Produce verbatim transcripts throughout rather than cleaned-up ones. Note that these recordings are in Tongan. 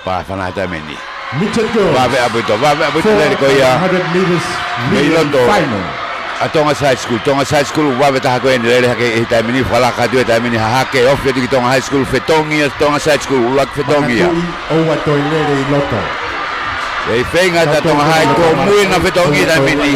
Pā fana he taimi ni. Midget girls. Vave ʻaupito, vave ʻaupito lele ko ia. Four by one hundred meters relay final. Mei loto ʻa Tonga High School. Tonga High School, vave taha ko eni lele hake he taimi ni, fakalaka atu he taimi ni, hahake, ofi atu ki Tonga High School, fetongi ʻa Tonga High School, ʻuluaki fetongi ia. Manatuʻi, ʻoua toe lele ʻi loto. ʻI he feinga ʻa Tonga High, ko e mui na fetongi taimi ni.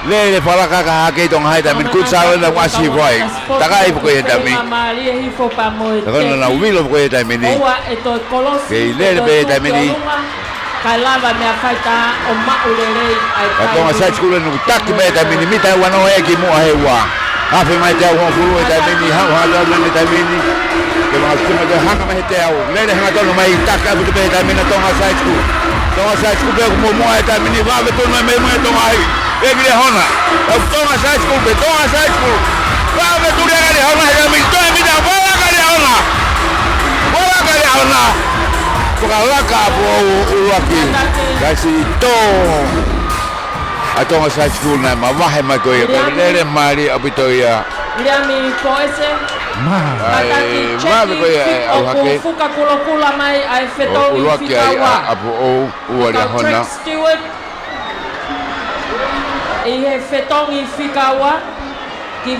Lele fakalaka hake ʻi Tonga High taimi ni, Kuini Sālote na ʻasi vai. Takai pē ko ia taimi ni. Mālie hifo pea mo e teki. Ko ena na uvilo pē ko ia taimi ni. ʻOua ʻe toe kolosi, kei lele pē taimi ni. Kae lava meʻa faitā ʻo maʻu lelei ai. Ka Tonga High School ʻoku taki mai taimi ni, mita ua noa ʻe ki muʻa he ua. Afe mai teau hongofulu he taimi ni, hau hanga tonu he taimi ni. Ke maka tuma te hanga mai he teau. Lele hangatonu mai, taki ʻaupito pē he taimi ni ʻa Tonga High School. Tonga High School pē ʻoku muʻomuʻa he taimi ni, vave tonu mai mei muʻa ʻa Tonga High. Pehē ki Liahona. ʻA Tonga High School pē, Tonga High School. Vave tonu ʻa Liahona he taimi ni, toe mita, fakalaka ʻa Liahona. Fakalaka ʻa Liahona. Fakalaka ʻa Puʻou ʻuluaki. Kae siʻi tō ʻa Tonga High School naʻe mavahe mai ko ia, ko e lele mālie ʻaupito ia. Liami Koese. Mā. ʻAe, kātaki vave ko ia, ʻe, ʻauhake. Fuka kulokula mai ʻa e fetongi fika ua. ʻUluaki ai ʻa, ʻa Puʻou, ua Liahona. Track steward. ʻI he fetongi fika ua.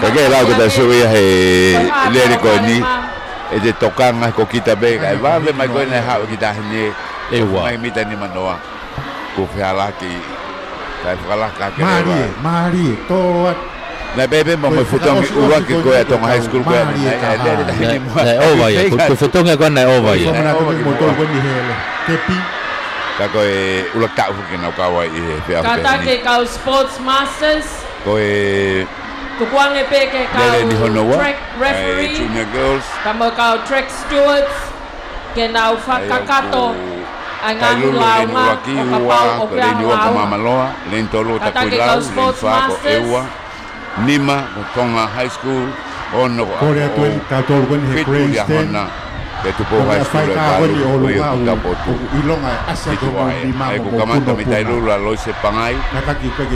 Ka ke lau ke ta sio ia he lele ko eni. ʻE te tokanga ko kita pē, kae vave mai ko ena ʻe haʻu ki tahi ni. ʻE ua. Mai mita nima noa. Ko Fealaki. Kae fakalaka ke mālie, mālie, tō atu. Naʻe pehē mo e fetongi ʻuluaki ko ia ʻa Tonga High School ko ia. Mālie, naʻe, naʻe, naʻe ova ia, ko e fetongi ko ena naʻe ova ia. Ko e fakamanatu mo tolu ko eni he tepi. Ka ko e ʻuluaki taʻu ke nau kau ai ʻi he feʻauhi pehē ni. Kātaki kau Sports Masters. Ko e tukuange pē ke kau track referee. Junior girls. Ka mo kau track stewards. Ke nau fakakakato ʻa e ngaahi lāunga ʻo kapau ʻoku ʻi ai ha lāunga. Leini ua ko Māmaloa, leini tolu ko Takuilau, leini fā ko ʻEua, nima ko Tonga High School, ono ko Apoʻou, fitu Liahona, pea Tupou High School ʻe valu ko ia ko Taupotu. ʻOku kamata mei Tailulu ʻa Loise Pangai,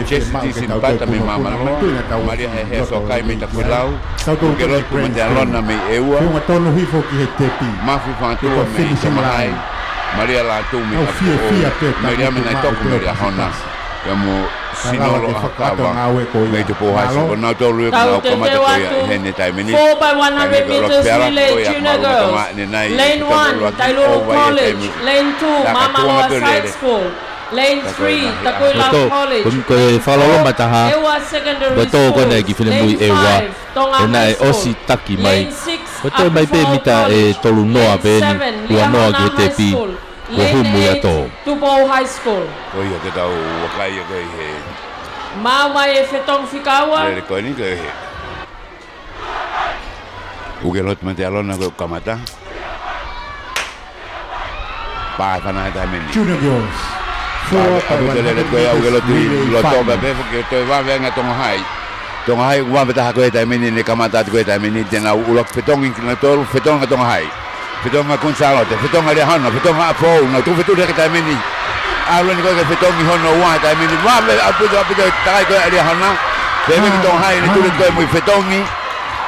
Jesse Tisinipata mei Māmaloa, Malia Hehea Sokai mei Takuilau, Uke Lotu Matealona mei ʻEua, Mafi Fakatua mei Tonga High, Malia Lātū mei Apoʻou, Meliame Naitoku mei Liahona, pea mo Sinolo ʻAhakava mei Tupou High School. Ko nautolu ia ʻoku nau kamata ko ia ʻi heʻene taimi ni. Four by one hundred meters relay, junior girls. Lane one, Tailulu College. Lane two, Māmaloa Side School. Lane three, Takuilau College. Ko e fakaloloma taha. ʻEua Secondary School. Ko e tō ko ena ki finemui ʻEua. Lane five, Tonga High School. Ko ena ʻe ʻosi taki mai. Lane six, Apifoʻou College. Ko e toe mai pē mita ʻe tolu noa pē eni. Lane seven, Liahona High School. Lane eight, Tupou High School. Ko ia ke tau vakai ia ko e he. Maʻu mai e fetongi fika ua. Lele ko eni ko e he. Uke Lotu Matealona ko e kamata. Pā fana he taimi ni. Junior girls. Four by one hundred meters relay final. Loto pē pē ke toe vave ange Tonga High. Tonga High, vave taha ko e taimi ni, ne kamata atu ko e taimi ni, te nau ʻuluaki fetongi kinautolu, fetongi Tonga High. Fetongi Kuini Sālote, fetongi Liahona, fetongi Apoʻou, nau tuku fetongi he taimi ni. ʻAlu eni ko e fetongi hono ua he taimi ni, vave ʻaupito, ʻaupito, takai ko e Liahona. Pehē ki Tonga High, ne tuli ko e mui fetongi.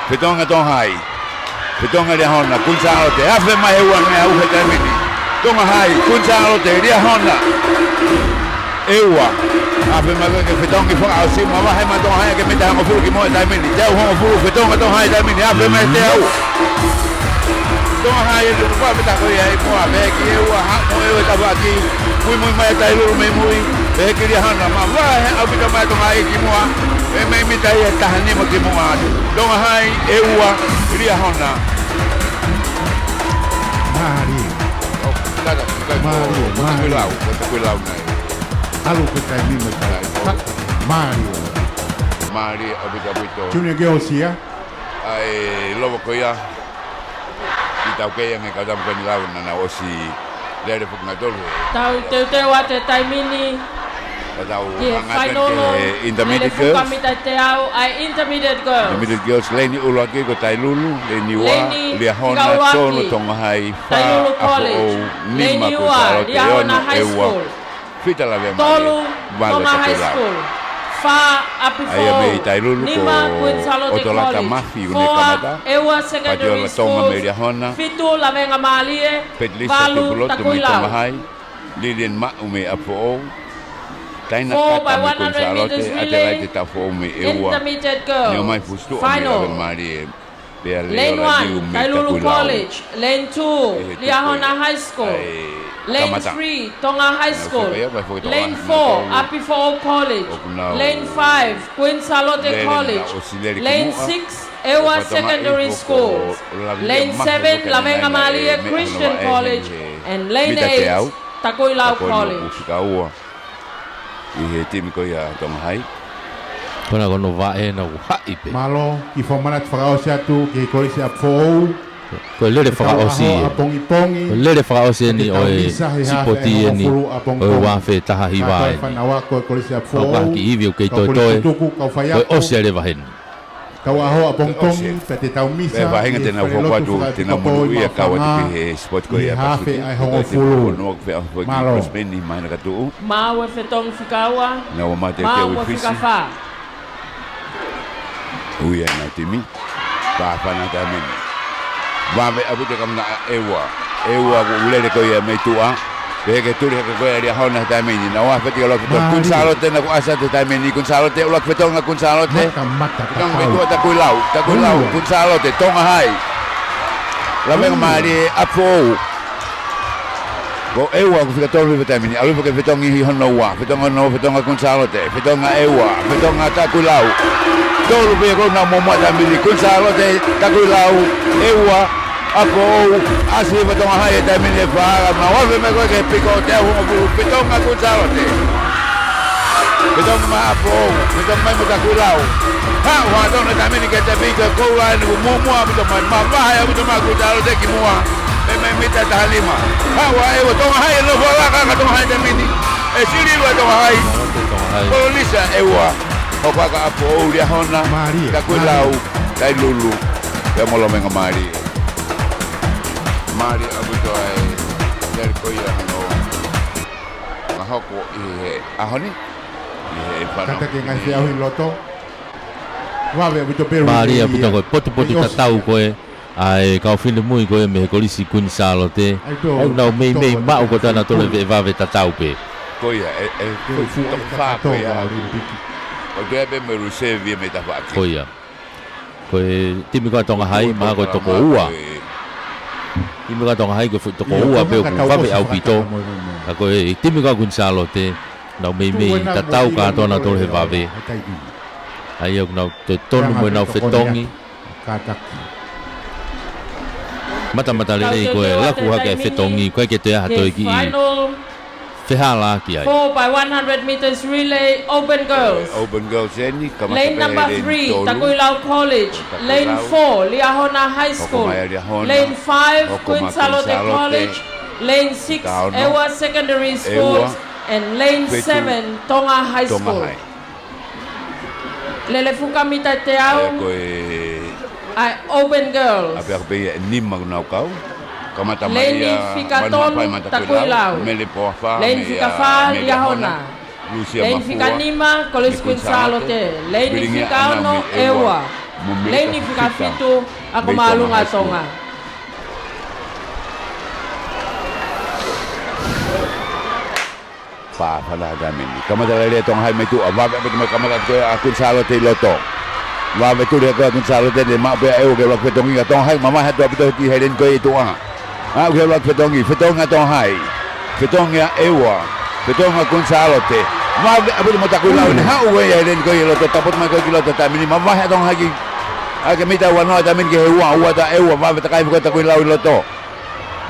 Fetongi Tonga High. Fetongi Liahona, Kuini Sālote, afe mai he ua ne au he taimi ni. Tonga High, Kuini Sālote, Liahona. ʻEua. Afe mai ko e fetongi fakaʻosi, mavahe mai Tonga High ke mita hongofulu ki muʻa he taimi ni. Teau hongofulu, fetongi Tonga High taimi ni, afe mai teau. Tonga High ʻe tuku pā mita ko ia ʻi muʻa, pehē ki ʻEua, haʻu mo ʻEua tafaʻaki. Muimui mai Tailulu mei mui, pehē ki Liahona, mavahe ʻaupito mai Tonga High ki muʻa. ʻE mei mita ia ʻe taha nima ki muʻa atu. Tonga High, ʻEua, Liahona. Mālie. ʻO, tata, tata, Mālie, ko, ko Mālie. Takuilau, ko Takuilau nai. ʻAlu ko e taimi mo e taimi. Mālie. Mālie, ʻaupito, ʻaupito. Junior girls ia. ʻAi, lova ko ia. ʻI tau kei ange ka tamu kani lau na na ʻosi lele fuku na tolu. Tau teuteu atu e taimi ni. Ka tau ki he hanga atu final ki he intermediate girls. Lele fuka mita teau ʻa e intermediate girls. Intermediate girls, leni ʻuluaki ko Tailulu, leni ua, Liahona, tolu Tonga High, fā Apoʻou, nima Kuini Sālote, ono ʻEua. Fita Lavea Malie, tolu Tonga High School. Fā, ʻApifoʻou. ʻA ia mei Tailulu, nima, ko Kuini Sālote Otolata College. Mafi, ʻUne Foa, Kamata. ʻEua Secondary Patiola Tonga mei Schools. Liahona. Fitu, Lavengamālie. Petilisa Valu, Tupulotu mei Takuilau. Tonga High. Lilian Maʻu mei ʻApifoʻou. Taina Four Kata by mei Kuini Sālote. One hundred meters relay. Adelaide Tafoʻou mei ʻEua. Intermediate girls. Neomai Fusutuʻa mei Final. Lavengamālie. Pea Lane Leola one, Liu mei Tailulu Takuilau. College. Lane two, ʻe he Liahona tuku High School. ʻAi, Lane kamata. Three, Tonga High School. Nau fakaia mai foki Tonga Lane four, High School. ʻApifoʻou College. ʻOku nau Lane five, Kuini Sālote College. Lane six, ʻEua Secondary Schools. Lane seven, Lavengamālie Christian College. And Lane eight, Takuilau College. ʻI he timi ko ia Tonga High. Ko ena ko hono vaʻe naʻe haʻi pē. Mālō, kiʻi fakamanatu fakaʻosi atu ki he Kolisi ʻApifoʻou. Ko e lele fakaʻosi ē. Ko e lele fakaʻosi eni ʻo e sipoti eni ʻo e ua afe taha hiva eni. Kātoa e fānau ako e Kolisi ʻApifoʻou. Kau ka ki ivi ʻoku kei toetoe. Kau kolisi tutuku, kau faiako. Ko e ʻosi ʻa e leva heni. Tau ʻaho ʻapongipongi, pea te tau misa ʻi he falelotu fakapikopou ʻi Maʻufanga, ʻi he hafe ʻa e hongofulu. Mālō. Maʻu e fetongi fika ua. Maʻu e fika fā. Ui ʻenau timi. Pāfana taimi ni. Vave ʻaupito e kamata ʻa ʻEua. ʻEua ʻoku lele ko ia mei tuʻa. Pehē ke tuli hake ko ia ʻe Liahona he taimi ni. Nau ʻā feti ka ʻalu ʻo fetongi. Kuini Sālote naʻa ku ʻasi atu he taimi ni. Kuini Sālote, ʻuluaki fetongi ʻa Kuini Sālote. Fetongi mei tuʻa Takuilau. Takuilau, Kuini Sālote, Tonga High. Lavengamālie, ʻApifoʻou. Ko ʻEua ʻoku fika tolu he taimi ni. ʻAlu hifo ke fetongi hono ua. Fetongi hono ua, fetongi ʻa Kuini Sālote. Fetongi ʻa ʻEua. Fetongi ʻa Takuilau. Tolu pē ko ena muʻomuʻa taimi ni. Kuini Sālote, Takuilau, ʻEua, ʻApifoʻou, ʻasi hifo Tonga High he taimi ni he fā, nau ʻave mai ko ē ki he piko ʻo e teau hongofulu, fetongi ʻa Kuini Sālote. Fetongi mai ʻApifoʻou, fetongi mai mo Takuilau. Haʻu ʻa Tonga he taimi ni ki he tepi ko e koula eni ʻoku muʻomuʻa ʻaupito mai, mavahe ʻaupito mai Kuini Sālote ki muʻa. Mei, mei mita taha nima. Haʻu ʻa ʻEua, Tonga High, nofo ʻa e laka ʻa Tonga High he taimi ni. ʻE sili ua Tonga High. Tonga High. Kolonisa ʻEua. Hoko ʻa Apo ʻo Liahona, Takuilau, Tailulu, pea mo Lavengamālie. Mālie ʻaupito ʻa e lele ko ia hono hoko ʻi he ʻaho ni. ʻI he fānau. Kātaki e ngaahi feʻauhi loto. Vave ʻaupito pē. Mālie ʻaupito ko e potupotu tatau ko ē ʻa e kau finemui ko ē mei he Kolisi Kuini Sālote. ʻOku nau meimei maʻu ko ʻenau tolu e veʻe vave tatau pē. Ko ia, ʻe, ʻe, ko e fuʻu fā ko ia. ʻOku ʻi ai pē mo e reserve ia mei tafaʻaki. Ko ia. Ko e timi ko ē Tonga High, mahalo ko e toko ua. Timi ko ē Tonga High ko e fuʻu toko ua pē ʻoku vave ʻaupito. Ka ko e timi ko ē Kuini Sālote, nau meimei tatau kātoa ʻenau tolu he vave. ʻA ia ʻoku nau toe tonu mo ʻenau fetongi. Kātaki. Matamatalelei ko e laku hake e fetongi, ko e ke te aha toe ki ai. Fehālaaki ai. Four by one hundred meters relay, open girls. Open girls eni, kamata pē he lane tolu. Lane number three, Takuilau College. Takuilau. Lane four, Liahona High School. Hoko mai Liahona. Lane five, Kuini Sālote College. Lane six, ʻEua Secondary Schools. And lane seven, Tonga High School. Lele fuka mita teau. ʻA ia ko e open girls. ʻApiako pē ia ʻe nima ʻoku nau kau. Kamata mai ia, lane fika tolu, Takuilau. Mele Poafa, lane fika fā, Liahona. Lane fika nima, Kolisi Kuini Sālote. Lane fika ono, ʻEua. Lane fika fitu, Ako Māʻolunga ʻa Tonga. Pāfana he taimi ni. Kamata lelei ʻa Tonga High mei tuʻa. Vave ʻaupito mai kamata ko ē ʻa Kuini Sālote ʻi loto. Vave tuli hake ko ē ʻa Kuini Sālote, ne maʻu pē ʻa ʻEua ke ʻuluaki fetongi ʻa Tonga High, mamahi atu ʻaupito he taimi ni ko ē ʻi tuʻa. Haʻu ki he ʻuluaki fetongi, fetongi ʻa Tonga High. Fetongi ʻa ʻEua. Fetongi ʻa Kuini Sālote. Vave ʻaupito mo Takuilau, ne haʻu ko ē he taimi ni ko ē ʻi loto, tapu atu mai ko ē ki loto he taimi ni, mamahi ʻa Tonga High ki, ʻa e mita ua noa he taimi ni ki he ua, ua ʻa ʻEua, vave takai ko ē ʻa Takuilau ʻi loto.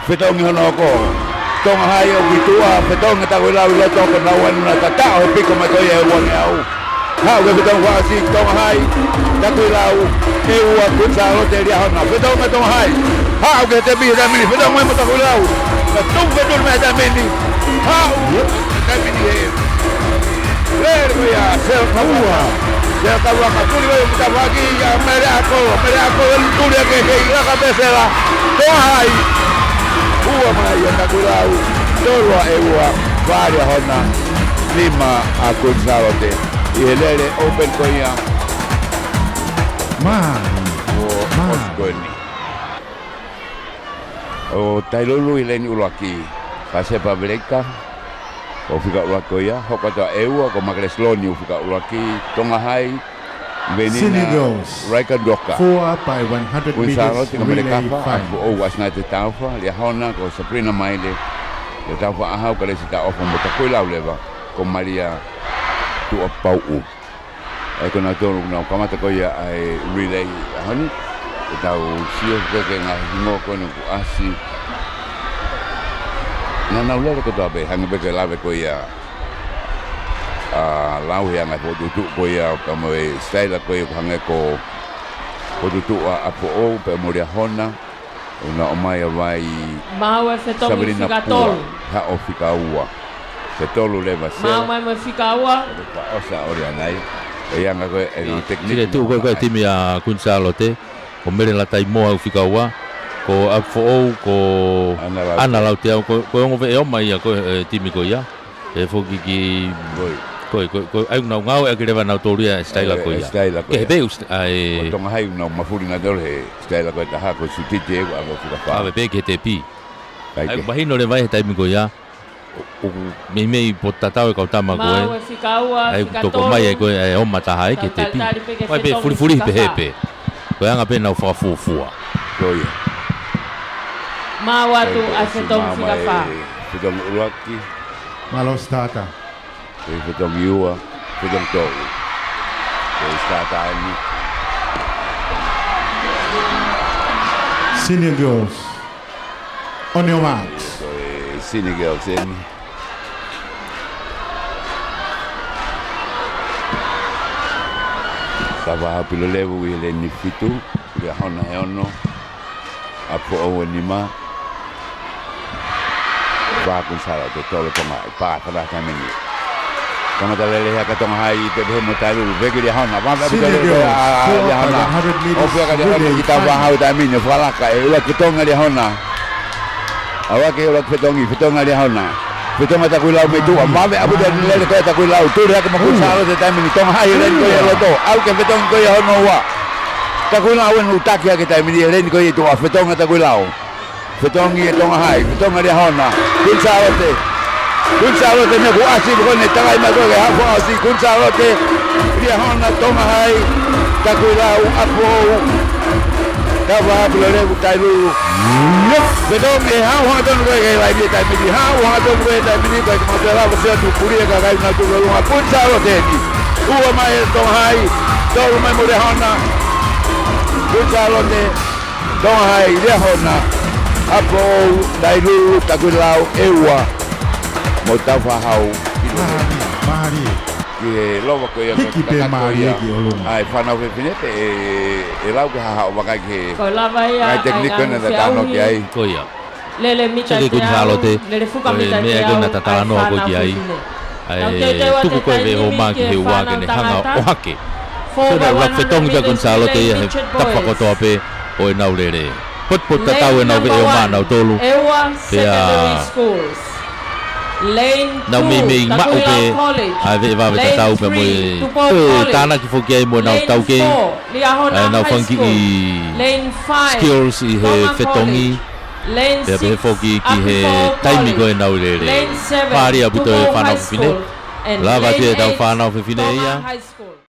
Fetongi hono hoko. Tonga High ʻoku ʻi tuʻa, fetongi ʻa Takuilau ʻi loto, ko ʻenau anu naʻa tatau he piko mai ko ia ʻe ua ngeau. Haʻu ki he fetongi fakaʻosi, Tonga High, Takuilau, ʻEua, Kuini Sālote, Liahona. Fetongi ʻa Tonga High. Haʻu ki he tepi he taimi ni, fetongi mai mo Takuilau. Ka tuku ke tuli mai he taimi ni. Haʻu he taimi ni ē. Lele ko ia, Sela Kaua. Sela Kaua ka tuli ko ia ki tafaʻaki ʻa Mele Ako. Mele Ako ʻe tuli hake kei laka pē Sela. Tonga High. Ua mai ʻa Takuilau. Tolu ʻa ʻEua. Fā ʻa Liahona. Nima ʻa Kuini Sālote. ʻI he lele open ko ia. Mā. Kuo mā. ʻOsi ko eni. ʻO Tailulu ʻi he leni ʻuluaki, Kasepa Veleka, ʻo fika ʻuluaki ko ia, hoko atu ʻa e ua, ko Makele Siloni ʻo fika ʻuluaki, Tonga Hai, Venina Senior girls, Raika Doka. Four by one hundred Kuini meters Sālote ko relay Melekafa, final. ʻApifoʻou ʻAsinate Taufa, Liahona ko Sabrina Maile, Liataufa ʻAhau, Kalesi Taʻofa mo Takuilau leva, ko Malia Tuʻapauʻu. ʻA ia ko nautolu ʻoku nau kamata ko ia ʻa e relay ʻaho ni. ʻE tau sio ki he ngaahi hingoa ko eni kuo ʻasi. Naʻa nau lele kotoa pē, hangē pē ko e lave ko ia ʻa Lau he anga e fokotuʻutuʻu ko ia, ka mo e sitaila ko ia ʻoku hangē ko e fokotuʻutuʻu ʻa ʻApifoʻou pea mo Liahona. ʻOku na ʻomai ʻa Vai Mau e fetongi Savelina fika Pua, tolu. Haʻo fika ua. Fika tolu leva Sela. Mau mai mo e fika ua. ʻOku paʻosa ʻo Liahona ai. ʻE anga ko e, ʻe ʻi, ʻi he tekiniki ʻi he tuʻu ko ē ko e timi ʻa Kuini Sālote, ko Mele Lataimoa ʻo fika ua, ko ʻApifoʻou, ko ʻAna Lauteau, ko, ko e ongo veʻe ʻomai ia ko e, e, timi ko ia. ʻE foki ki, ko e, ko e, ko e, ʻa ia ʻoku nau ngāueʻaki leva nautolu ia e sitaila ko ia. Sitaila ko ia. Kehe pē ʻū st-, ʻa e. Ko Tonga Hai ʻoku nau mafuli nautolu he sitaila ko e taha ko e sutiti ʻe ua ʻo fika fā. ʻAve pē ki he tepi. ʻA ia ʻoku mahino leva he taimi ko ia. ʻOku meimei poto tatau e kau tama ko ē. Mau e fika ua, ʻa ia ʻoku fika tolu. Toko mai ai ko ē ʻa e ʻomai taha ai ki he tepi. Talitali pē ki he fetongi fika fā. Ko e anga pē ʻenau fakafuofua. Ko ia. Mau atu ʻa e fetongi fika fā. Fetongi ʻuluaki. Mālō Sitata. Ko e fetongi ua, fetongi tolu. Ko e Sitata eni. Senior girls. On your marks. Ko e Senior girls eni. Taufaʻāhau Pilolevu ʻi he leni fitu, Liahona he ono, ʻApifoʻou he nima, fā Kuini Sālote, tolu Tonga Hai, pā fala taimi ni. Kamata lele hake Tonga Hai, pehē mo Tailulu, veki Liahona, vave ʻaupito lele ko ia ʻa Liahona. ʻOku ʻikai ke Liahona ki Taufaʻāhau taimi ni, fakalaka, ʻe ʻuluaki fetongi Liahona. ʻAuake ʻuluaki fetongi, fetongi Liahona. Fetongi Takuilau mei tuʻa, vave ʻaupito lele ko ia Takuilau, tuli hake mo Kuini Sālote taimi ni, Tonga Hai lele ko ia loto, ʻauke fetongi ko ia hono ua. Takuilau ʻoku taki hake taimi ni, lele ko ia tuʻa, fetongi Takuilau. Fetongi ʻe Tonga Hai, fetongi Liahona. Kuini Sālote. Kuini Sālote meʻa kuo ʻasi, ko ʻene takai mai ko ē ke hafu ʻasi. Kuini Sālote, Liahona, Tonga Hai, Takuilau, ʻApifoʻou. Taufaʻāhau Pilolevu, Tailulu. Fetongi ʻe haʻu hangatonu ko ē ke laini e taimi ni. Haʻu hangatonu ko ē taimi ni, ko e kamata lava sio tu puli e kakai na tu lolunga. Kuini Sālote eni. Ua mai ʻe Tonga Hai. Tolu mai mo Liahona. Kuini Sālote. Tonga Hai, Liahona, ʻApifoʻou, Tailulu, Takuilau, ʻe ua, mo Taufaʻāhau. Mālie, mālie. Ki he lova ko ia, hiki pē mālie ki ʻolunga. ʻA e fānau fefine pē ʻe, ʻe lau ke haʻu ʻo vakai ki he. Ko e lava ia ʻa e ngaahi tekiniki ko ē naʻa ta talanoa ki ai. Ko ia. Lele mita teau, lele fuka mita teau, ʻa e fānau fefine. Ko e meʻa ko ē naʻa ta talanoa ko ē ki ai. ʻA e tuku ko ē veʻe homa ki he ua ke ne hanga ʻo ʻohake. Sio naʻe ʻuluaki fetongi pē Kuini Sālote ia he tafa kotoa pē ʻo ʻenau lele. Potupotu tatau ʻenau veʻe homa nautolu. Pea nau meimei maʻu pē ʻa e veʻe vave tatau pea mo e, ʻe tānaki foki ai mo ʻenau taukei. ʻA ʻenau fanga kiʻi skills ʻi he fetongi. Pea pehē foki ki he taimi ko ē ʻenau lele. Mālie ʻaupito e fānau fefine. Lava atu ʻetau fānau fefine ia.